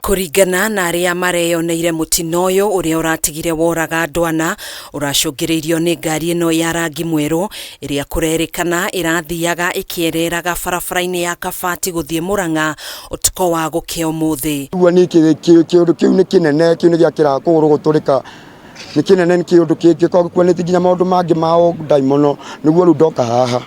Kũringana na arĩa mareyoneire mũtino ũyũ ũrĩa ũratigire woraga andũ ana, ũracũngĩrĩirio nĩ ngari ĩno ya rangi mwerũ ĩrĩa kũrerĩkana ĩrathiaga ĩkĩereraga barabara-inĩ ya Kabati gũthiĩ Murang'a ũtukũ wa gũkĩa ũmũthĩ. Ũguo nĩ kĩũndũ kĩu nĩ kĩnene, kĩu nĩ gĩakĩra kũgũrũ gũtũrĩka, nĩ kĩnene nĩ kĩũndũ kĩngĩkorwo gĩkuanĩtie nginya maũndũ mangĩ ma ndaimono, nĩguo rĩu ndoka haha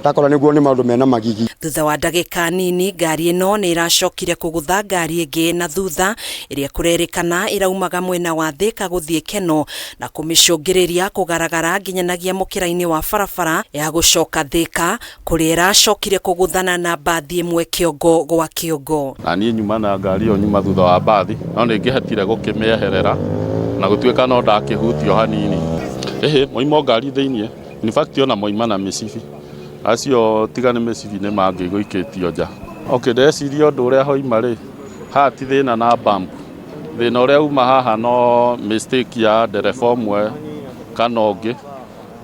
ndakora nĩguo nĩ maũndũ mena magigi. Thutha wa ndagĩka nini ngari ĩno nĩ ĩracokire kũgũtha ngari ĩngĩ na thutha ĩrĩa kũrerĩkana ĩraumaga mwena wa Thĩka gũthiĩ Keno na kũmĩcũngĩrĩria kũgaragara nginyanagia mũkĩra-inĩ wa barabara ya gũcoka Thĩka kũrĩa ĩracokire kũgũthana na mbathi ĩmwe kĩongo gwa kĩongo. Na niĩ nyuma na ngari ĩyo nyuma thutha wa mbathi no nĩ ngĩhetire gũkĩmĩeherera na gũtuĩka no ndakĩhutio hanini. Ĩhĩ moima o ngari thĩiniĩ, in fact ona moima na mĩcibi, acio tiga nĩ mĩcibi nĩ mangĩgũikĩtio nja. Okay ndeciria ũndũ ũrĩa hoima rĩ, haha ti thĩna na bump, thĩna ũrĩa uma haha no mistake ya ndereba ũmwe kana ũngĩ.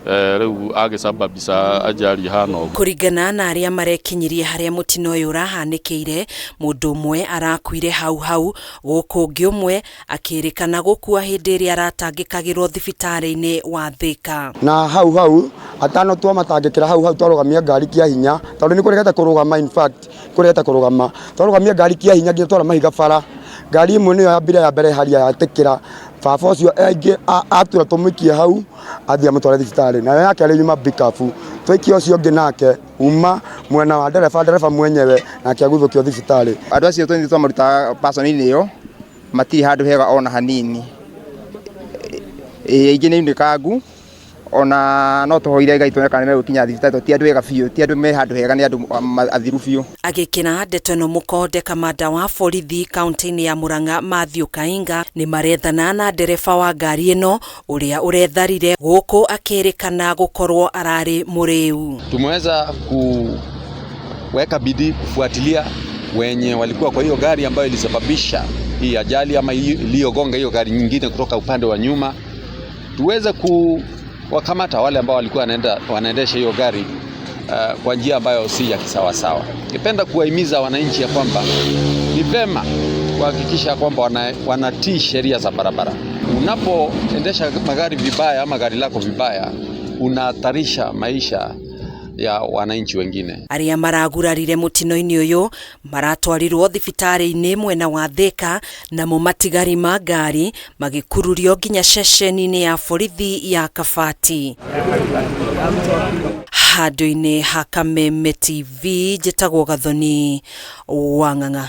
Rĩu agĩcababisha ajali ĩhana ũguo. Kũringana na arĩa marekinyirie harĩa mũtino ũyũ ũrahanĩkĩire, mũndũ ũmwe arakuire hau hau, gũkũ ũngĩ ũmwe akĩrĩkana gũkua hĩndĩ ĩrĩa aratangĩkagĩrwo thibitarĩ-inĩ wa Thĩka. Na hau hau atano twamatangĩkĩra hau hau twarũgamia ngari kĩa hinya tondũ nĩ kũregete kũrũgama in fact kũregete kũrũgama twarũgamia ngari kĩa hinya nginya twara mahiga bara ngari ĩmwe nĩyo yambire ya mbere haria yatĩkĩra baba ũcio aingĩ atura tũmũikie hau athiĩ amũtware thibitarĩ nayo ya kerĩ yuma pickup twaikia ũcio ũngĩ nake uma mwena wa ndereba ndereba mwenyewe nake aguthũkio thibitarĩ. Andũ acio tũthiĩ twamaruta person-inĩ ĩyo matirĩ handũ hega ona hanini, aingĩ nĩ unĩkangu ona no tũhoire Ngai tuone kana nĩ megũkinya thibitarĩ tondũ ti andũ ega biũ, ti andũ me handũ hega nĩ andũ athiru biũ. Agĩkĩra ndeto ĩno mũkonde kamanda wa borithi kaunti-inĩ ya Murang'a Mathew Kainga nĩ marethana na ndereba wa ngari ĩno ũrĩa ũretharire gũkũ akĩrĩkana gũkorwo ararĩ mũrĩu. Tumeweza kuweka bidii kufuatilia wenye walikuwa kwa hiyo gari ambayo ilisababisha hii ajali ama iliyogonga hiyo gari nyingine kutoka upande wa nyuma, tuweze kuwakamata wale ambao walikuwa wanaendesha hiyo gari kwa njia ambayo si ya kisawasawa. Ningependa kuwahimiza wananchi ya kwamba ni vema kuhakikisha kwamba wanatii sheria za barabara. Unapoendesha magari vibaya ama gari lako vibaya, unahatarisha maisha ya wananchi wengine. Arĩa maragurarire mũtino-inĩ ũyũ maratwarirwo thibitarĩ-inĩ mwena wa Thĩka, namo matigari ma ngari magĩkururio nginya ceceni-inĩ ya borithi ya Kabati. Handũ-inĩ ha Kameme TV, njĩtagwo Gathoni wa Ng'ang'a.